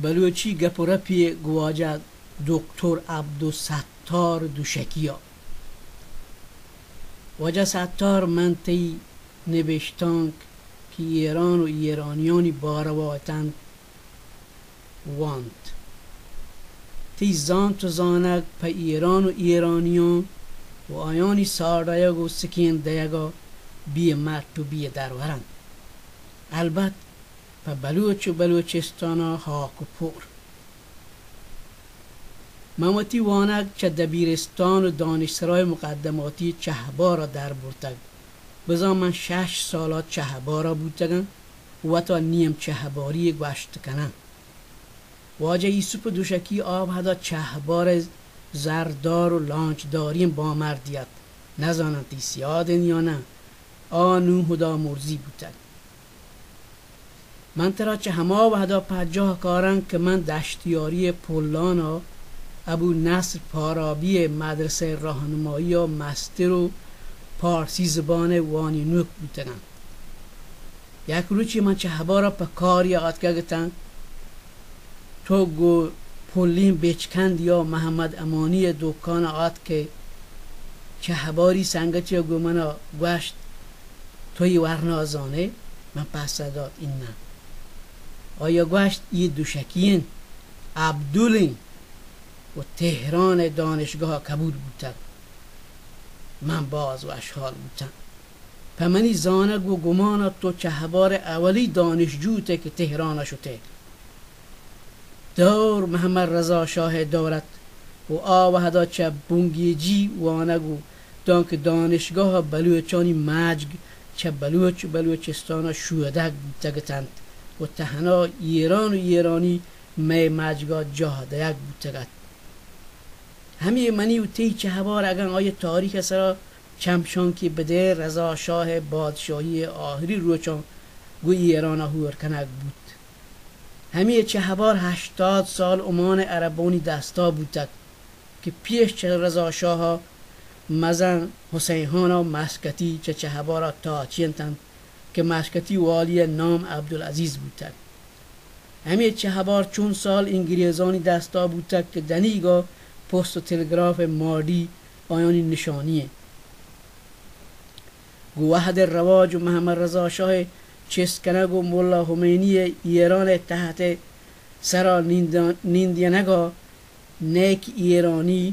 بلوچی گپ و رپی گواجہ دکتر عبدالستار دوشکیا۔ واجہ ستار، من تئی نبشتانک کہ ایران و ایرانیانی باروا اتنت وانت۔ تئی زانت و زانگ پہ ایران و ایرانیان و آیانی ساڑایگ و سکین دئیگا بے مٹ و بے درور انت۔ البت پہ بلوچ و بلوچستانا ہاک و پور۔ من وتی وانگ چہ دبیرستان و دانشسرای مقدماتی چہبارا در برتگ۔ بزاں من شش سالا چہبارا بوتگاں و وتا نیم چہباری گوشت کناں۔ واجہ یوسف دوشکی آ وہدا چہبار زردار و لانچداریں بامردی ات، نزاناں تئی سیاد انت یا نہ، آ نوں ہدا مرزی بوتگ۔ من ترا چہ ہما وہدا پجاہ کاراں کہ من دشتیاری پلانا ابو نصر فارابی مدرسہ راہنمائی مستر و پارسی زبان وانینوک بوتگاں۔ یک روچے من چہبارا پہ کارے آتکگ اتاں، تو گوں پلیں بچکندیا محمد امانی دکانا آتکئے۔ چہباری سنگتیا گوں منا گوشت، تو اے ورنا زانئے؟ من پسہ دات، اناں۔ آیا گوشت، اے دوشکی انت، عبدل انت و تہران دانشگاہ قبول بوتگ۔ من باز وشحال بوتاں۔ پہ منی زانگ و گمانا تو چہبار اولی دانشجو اتئے کہ تہرانا شتئے۔ دور محمد رضا شاہ دور ات و آ وہدا چہ بنگیجی وانگ و دانکہ دانشگاہ بلوچانی مجگ چہ بلوچ و بلوچستانا شودگ بوتگ اتنت و تہنا ایران و ایرانی مئے مجگا جاہ دئیگ بوتگ ات۔ ہمے منی و تئی چہبار اگاں آئی تاریخ سرا چمشانکے بدئے، رضا شاہ بادشاہی آخری روچاں گوں ایرانا ہور کنگ بوت۔ ہمے چہبار ہشتاد سال عمان عربانی دستا بوتگ کہ پیش چہ رضا شاہ مزن حسین خانا مسکتی چہ چہبارا تاچینتنت کہ مسکتی والی نام عبدالعزیز بوتگ۔ ہمے چہبار چون سال انگریزانی دستا بوتگ کہ دنیگا پست و تلگراف ماڈی آیانی نشانی انت۔ گوں وہد رواج و محمد رضا شاہ چست کنگ و ملا خمینی ایران تحت سرا نیندان-، نیندینگا نئیکہ ایرانی،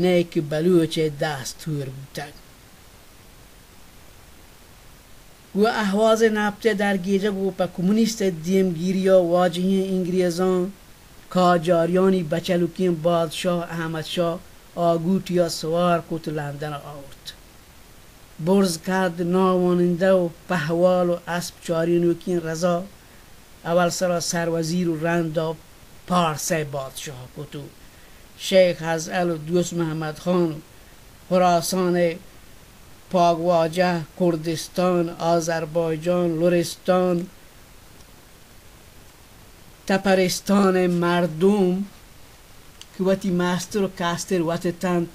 نئیکہ بلوچ دست ہور بوتگ۔ گوں اہواز نپت درگیجگ و پہ کمونیست دیمگیریا واجہیں انگریزاں قاجاریانی بچلوکیں بادشاہ احمد شاہ آگوٹیا سوار کت و لندنا آورت۔ برز قد، ناوانندہ و پہوال و اسپ چارینوکیں رضا اول سرا سروزیر و رندا پارسئے بادشاہ کت و شیخ ازعل و دوست محمد خان و خراسانئے پاگواجہ، کردستان، آذربایجان، لرستان، تپرستانئے مردم کہ وتی مستر و کستر وت اتنت،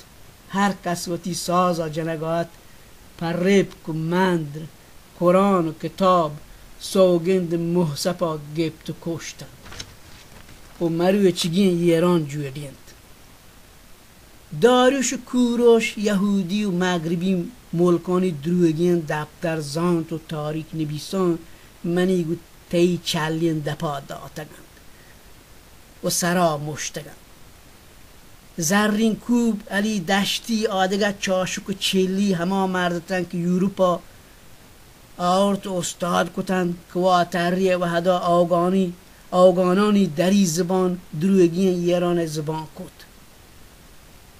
ہر کس وتی سازا جنگا ات، پہ رپک و مندر، قرآن و کتاب، سوگند مہسپا گپت و کشتنت و مروچیگیں ایران جوڑینت۔ داریوش و کوروش یہودی و مغربی ملکانی دروگیں دپتر زانت و تاریخ نبیساں منی گوں تئی چلیں دپا داتگ انت و سرا مشتگ انت۔ زرین کوب، علی دشتی، آدگہ چاشک و چلی ہما مرد اتنت کہ یورپا آورت و استاد کتنت کہ واتری وہدا اوگانی، اوگانانی دری زبان دروگیں ایران زبان کت۔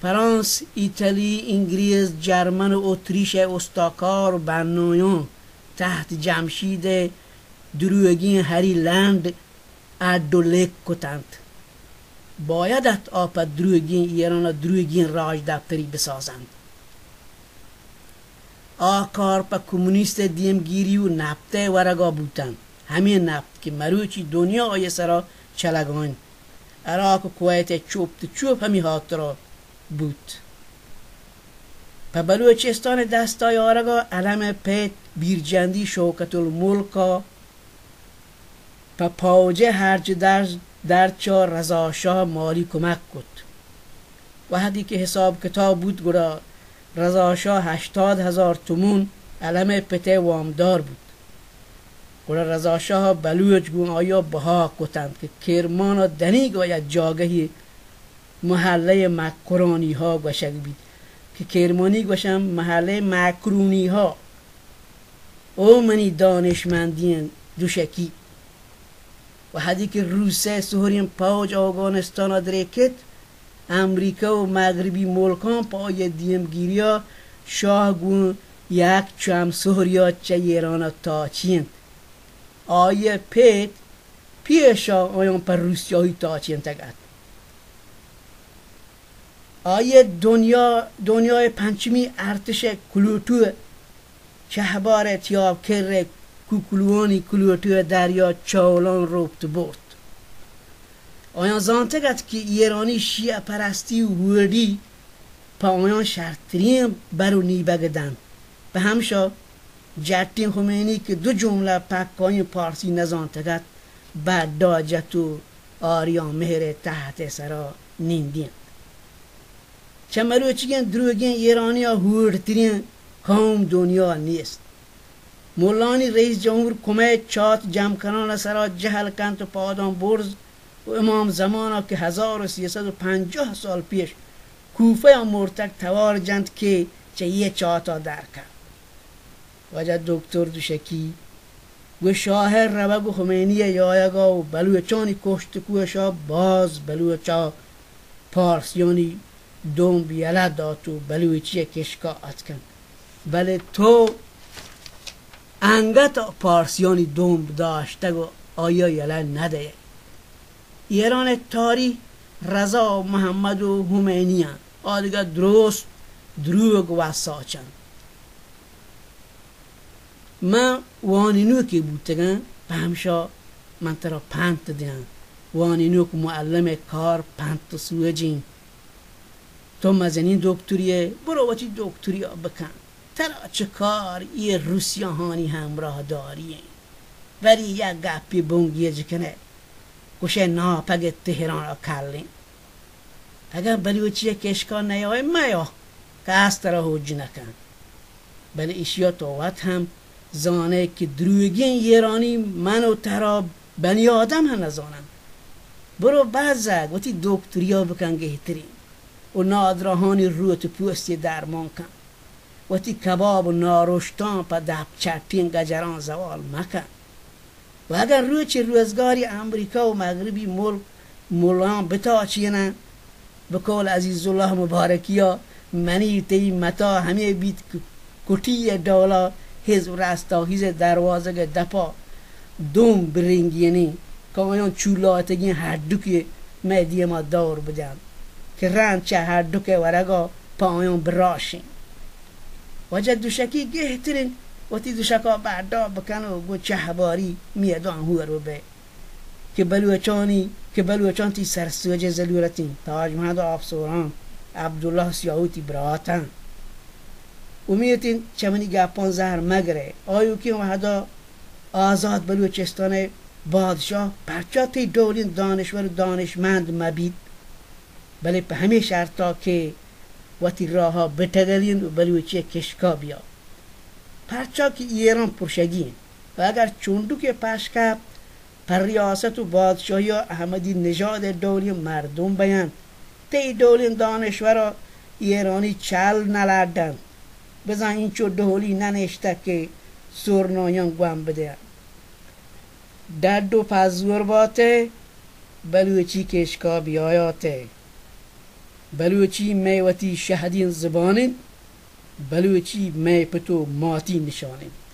فرانس، ایتلی، انگریز، جرمن و اتریش استاکار و بنایاں تحت جمشید دروگیں ہری لینڈ اڈ و لک کتنت۔ باید ات آ پہ دروگیں ایران دروگیں راجدپتری بسازنت۔ آ کار پہ کمونیست دیمگیری و نپت ورگا بوتنت۔ ہمے نپت کہ مروچی دنیا آئی سرا چلگا انت۔ عراق و کویت چوپ تو چوپ ہمے ہاترا بوت۔ پہ بلوچستان دستا آرگا علم پیت بیرجندی شوکت الملکا پہ پوج ہرج درج درچا رضا شاہ مالی کمک کت۔ وہدی کہ حساب کتاب بوت، گڑا رضا شاہ ہشتاد ہزار تومون علم ءِ پت ءِ وامدار بوت۔ گڑا رضا شاہ ءَ بلوچ گوں آئی ءَ بہا کتنت کہ کرمان ءَ دنیگا یک جاگہے محلہ مکرانی ہا گوشگ بیت کہ کرمانی گوشنت محلہ مکرونی ہا۔ او منی دانشمندیں دوشکی! وہدی کہ روس ءِ سہریں پوج اوگانستان ءَ درکیت، امریکہ و مغربی ملکاں پہ آئی ءِ دیمگیری ءَ شاہ گوں یک چم سہریا چہ ایران ءَ تاچینت۔ آئی ءِ پت پیش ءَ آیاں پہ روسیاہی تاچینتگ ات۔ آئی ءِ دنیا، دنیا ءِ پنچمی ارتش ءِ کلوٹو ءِ چہبار ءِ تیاب کر ءِ کوکلوانی کلوٹو ءِ دریا چولان روپت برت۔ آیاں زانتگ ات کہ ایرانی شیعہ پرستی و ہوڑی پہ آیاں شرتریں بر و نیبگ دنت۔ پہ ہمشا جٹیں خمینی کہ دو جملہ پکائیں پارسی نزانتگ ات، بڈا جت و آریان مہر ءِ تحت ءِ سرا نندینت۔ چہ مروچیگیں دروگیں ایرانیا ہوڑتریں قوم دنیا نیست۔ ملانی رئیس جمہور کمئے چات جم کنان ءِ سرا جہل کنت و پاداں برز و امام زمانا کہ ہزار و سیصد و پنجاہ سال پیش کوفہ ءَ مرتگ، توار جنت کہ چہ اے چاتا در کنت۔ واجہ دکتر دوشکی گوں شاہ ءِ روگ و خمینی ءِ یایگا و بلوچانی کشت و کوشا باز بلوچا پارسیانی دمب یلہ دات و بلوچی ءِ کشکا اتکنت۔ بلے تو انگت پارسیانی دمب داشتگ و آییا یلہ ندئے۔ ایران ءِ تاریخ رضا و محمد و خمینی انت، آ دگہ درست دروگ و ساچ انت۔ من وانینوکے بوتگاں، پہ ہمشا من ترا پنت دیاں۔ وانینوک معلم ءِ کار پنت و سوج انت۔ تو مزنیں دکتری ئے، برو وتی دکتری ءَ بکن۔ ترا چہ کار اے روسیاہانی ہمراہ داری انت؟ بری یک گپے بنگیج کنئے، گوشئے ناپگ تہران ءَ کلیں۔ اگاں بلوچی ءِ کشکا نیائے، میا، کس ترا ہوج نہ کنت۔ بلے ایشی ءَ تو وت ہم زانئے کہ دروگیں ایرانی من و ترا بنی آدم ہم نزاننت۔ برو بزگ وتی دکتری ءَ بکن گہتریں و نادراہانی روت و پوستی درمان کن۔ وتی کباب و نارشتاں پہ دپ چٹیں گجراں زوال مکن۔ و اگاں روچے روزگاری امریکہ و مغربی ملک ملاں بتاچیناں، بقول عزیز اللہ مبارکیا، منی تئی متا ہمے بیت کہ کٹی ءِ ڈولا حزب رستاخیز ءِ دروازگ ءِ دپا دمب برنگینیں کہ آیاں چولاتگیں ہڈکے مئے دیما دور بدنت کہ رند چہ ہڈک ءِ ورگا پہ آیاں براشیں۔ واجہ دوشکی گہتریں وتی دوشکا بڈا بکن و گوں چہباری میدان ہور ببئے کہ بلوچانی، کہ بلوچاں تئی سرسوج ءِ ضلورت انت۔ تاج محمد آپسوراں، عبداللہ سیاہو تئی برات انت۔ امیت انت چہ منی گپاں زہر مگرئے۔ آیوکیں وہدا آزات بلوچستان ءِ بادشاہ پرچا تئی ڈولیں دانشور و دانشمند مبیت؟ بلے پہ ہمے شرطا کہ وتی راہا بٹگلینت و بلوچی ءِ کشکا بیات۔ پرچا کہ ایران پرشگی انت و اگر چنڈکے پش کپت، پہ ریاست و بادشاہیا احمدی نژاد ءِ ڈولیں مردم بینت، تئی ڈولیں دانشورا ایرانی چل نہ لڈنت۔ بزاں اینچو ڈولی نہ نشتگ کہ سرنایاں گون بدینت۔ ڈڈ و پزور باتئے، بلوچی کشکا بیایاتئے۔ بلوچی مئے وتی شہدیں زبان انت، بلوچی مئے پت و ماتی نشان انت۔